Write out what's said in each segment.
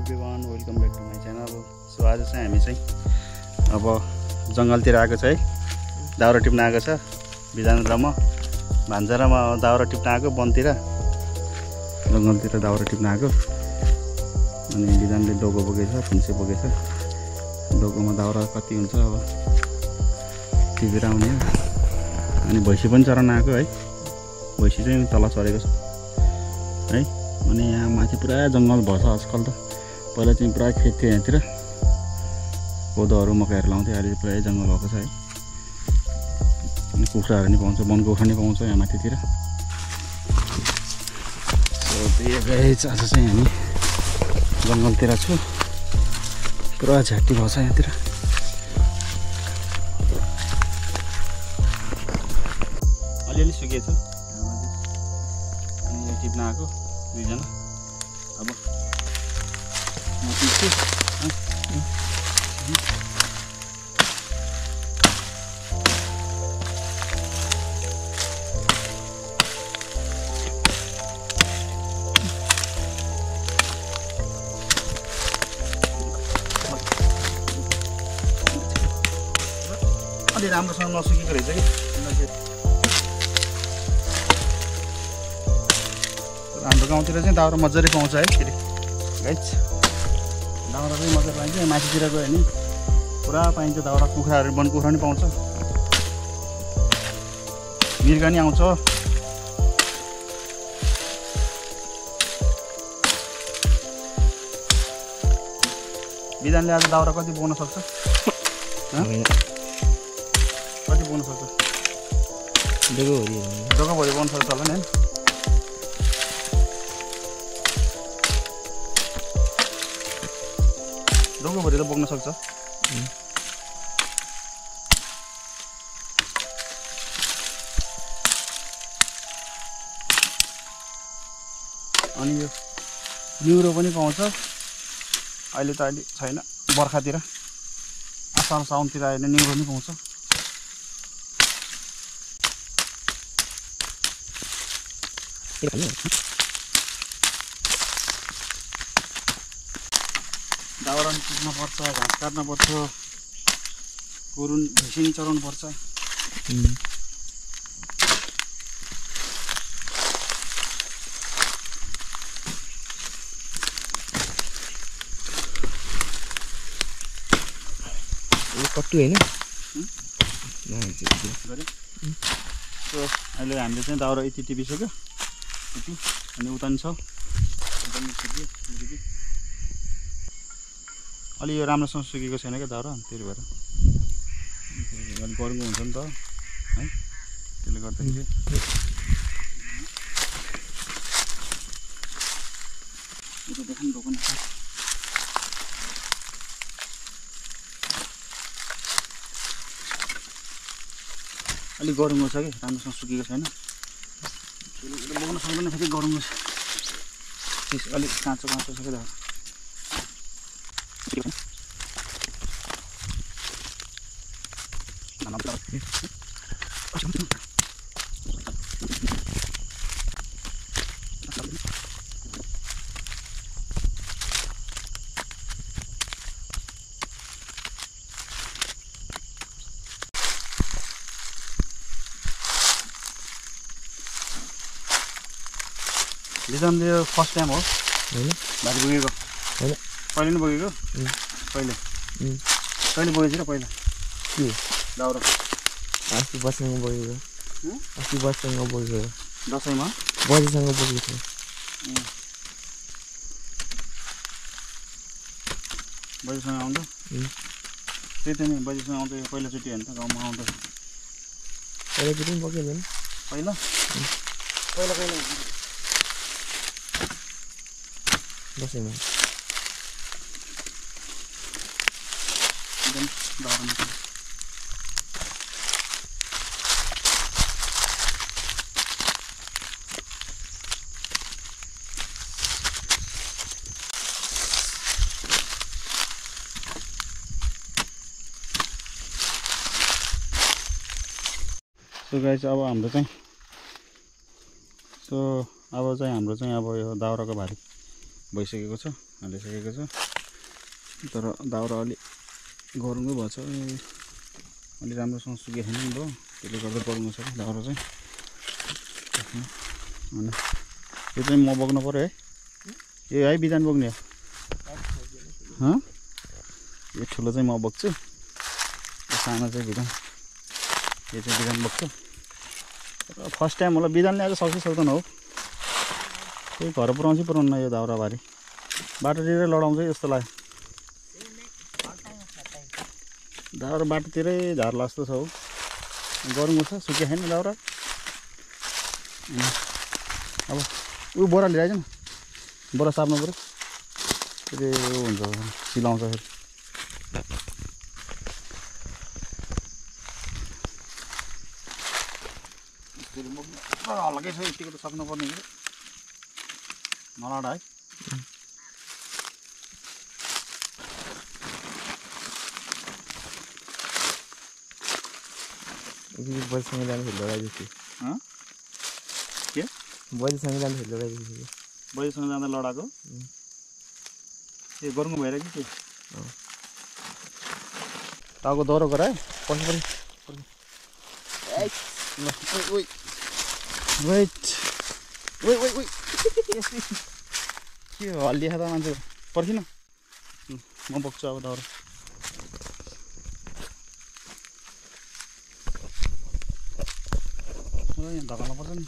Everyone, welcome back to my channel. So आज चाहिँ हामी चाहिँ अब जङ्गलतिर आएको छ है, दाउरा टिप्न आएको छ। बिदान र म भान्जा र म दाउरा टिप्न आएको वनतिर, जङ्गलतिर दाउरा टिप्न आएको। अनि बिदानले डोको बोकेछ, फुन्से बोकेछ। डोकोमा दाउरा कति हुन्छ अब टिपेर आउने हो। अनि भैँसी पनि चराउन आएको है, भैँसी चाहिँ तल चरेको छ है। अनि यहाँ माथि पुरा जङ्गल भएछ आजकल त। पहिला चाहिँ पुरा खेत थियो यहाँतिर, कोदोहरू मकैहरू लाउँथ्यो। अहिले पुरै जङ्गल भएको छ है। अनि कुखुराहरू नि पाउँछ, वन कुखुरा नि पाउँछ यहाँ माथितिर। सो त्यही गाइज आज चाहिँ हामी जङ्गलतिर छु। पुरा झ्याटी भएको छ यहाँतिर। अलिअलि सुकेछ अनि टिप्न आएको दुईजना। अब म टिप्छु। अलि राम्रोसँग नसुकेको रहेछ कि हाम्रो गाउँतिर चाहिँ दाउरा मजाले पाउँछ है। फेरि गाइज दाउरा चाहिँ मजाले पाइन्छ। माथितिर गयो भने पुरा पाइन्छ दाउरा। कुखुराहरू वन कुखुरा पनि पाउँछ, मिर्गा नि आउँछ। बिदानले आज दाउरा कति बोक्न सक्छ? कति बोक्न सक्छ? डोकोभरि बोक्न सक्छ होला नि। डोकोभरि त बोक्न सक्छ। अनि यो न्युरो पनि पाउँछ। अहिले त अहिले छैन, बर्खातिर असार साउनतिर आयो भने न्युरो पनि पाउँछ। दाउरा पनि टिप्न पर्छ, घाँस काट्न पर्छ, गोरु भैँसी नि चराउनु पर्छ। कट्टु होइन। सो अहिले हामीले चाहिँ दाउरा यति टिपिसक्यो यति। अनि उता नि छ, उता नि सक्यो अलिकति। अलि यो राम्रोसँग सुकेको छैन क्या दाउरा, त्यही भएर अलिक गरुङ्गो हुन्छ नि त है। त्यसले गर्दाखेरि उता देखाउनु रोक्नु। अलिक गरुङ्गो छ कि, राम्रोसँग सुकेको छैन। बोक्न सक्दैन फेरि, गरुङ्गो छ। अलिक काँचो काँचो छ क्या दाउरा। लिजनले यो फर्स्ट टाइम हो होइन भारी बोकेको होइन। पहिले नि बोकेको। कहिले कहिले बोकेछ र पहिला के दाउरा? अस्ति बजीसँग बोकेको। अस्ति बजीसँग बोकेको। दसैँमा बजीसँग बोकेको थियो। बजीसँग आउँदा त्यही त नि, बजीसँग आउँदा यो पहिलोचोटि होइन त गाउँमा आउँदा। पहिलाचोटि पनि बोकेको थिएन पहिला पहिला कहिले दसैँमा। दाउरा सो गाइस अब हाम्रो चाहिँ अब यो दाउराको भारी भइसकेको छ। हालिसकेको छ तर दाउरा अलि गरुङै भएछ अलि राम्रोसँग सुकेको छैन नि त त्यसले गर्दा गरुङ छ दाउरा चाहिँ अनि यो चाहिँ म बोक्नु पर्यो है यो है बिजन बोक्ने हो यो ठुलो चाहिँ म बोक्छु सानो चाहिँ बिजन यो चाहिँ बिजन बोक्छु फर्स्ट टाइम होला बिजन ल्याएर सक्छ सक्दैन हो त्यही घर पुऱ्याउँछ पुऱ्याउनु यो दाउराबारी बाटोतिरै लडाउँछ जस्तो लाग्यो दाउरा बाटोतिरै झार्ला जस्तो छ हो गरुङ छ सुके छैन दाउरा अब ऊ बोरा लिएर आइज न बोरा साप्नु पऱ्यो फेरि हुन्छ सिलाउँछ फेरि हल्कै छ यतिको त सक्नुपर्ने नलाडा है बजीसँग जाँदाखेरि लडाइदिएको के बजीसँग जाँदाखेरि लडाइदिएको बजीसँग जाँदा लडाएको ए गरुङ भएर कि के टाउको दह्रो गर है पर्छ वेट के हो हल्लिया त मान्छे पर्खिन म बोक्छु अब दह्रो यहाँ धकाल्नु पर्छ नि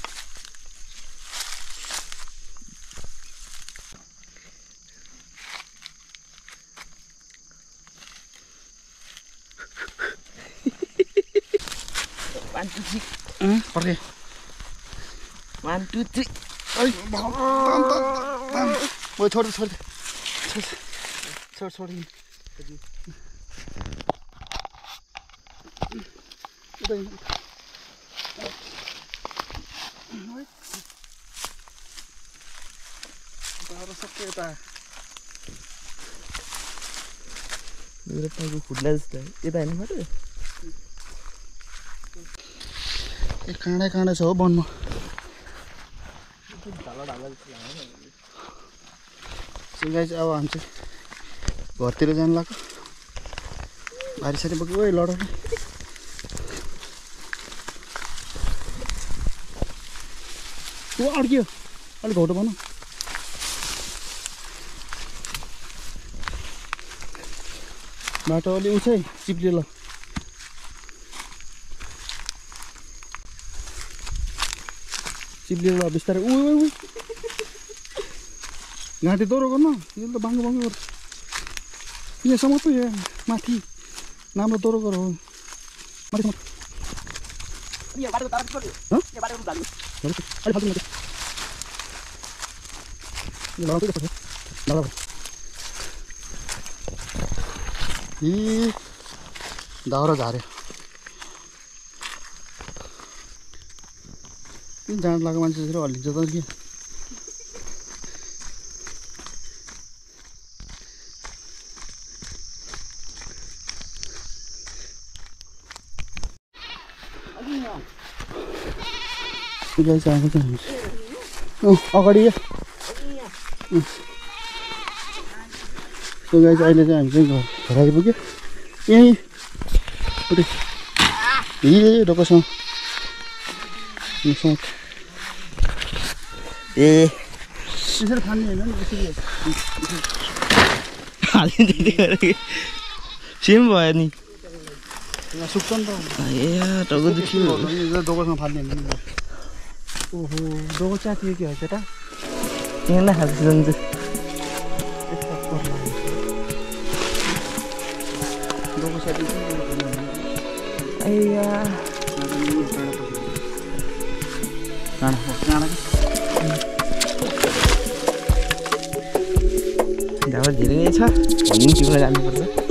पर्खे 1 2 3 ओए छोड छोड मेरो टाउको फुट्ला जस्तो यता हेर्नु पर्यो काँडै छ हो वनमा गाई चाहिँ अब हामी चाहिँ घरतिर जानु लाग्यो भारी सारी बोक्यो ओइ लड अड्कियो अलिक घौटो भनौँ बाटो अलि उ चाहिँ चिप्लियो ल चिप्लियो ल बिस्तारै उ घाँटी दोहोरो गर्नु यो त बाङ्गो गर यहाँसम्म त यहाँ माथि राम्रो दोहोरो गर हो दाउरा झार्यो किन जाँड लाग्यो मान्छे जसरी हल्लिन्छ त के अगाडि सो गाइस अहिले चाहिँ हामी चाहिँ घर आइपुग्यो यहीँ ढोकासँग ए त्यसरी फाल्ने होइन नि यसरी सेम भयो नि सुक्छ नि त ए टाउको दुख्यो ढोकासँग फाल्ने होइन ओहो डोको च्यातियो के हुन्छ त यहाँ नखाएको जान्छ ढोका च्याति अय्या ढाबा धेरै नै छ भन्नु जिउन जानुपर्छ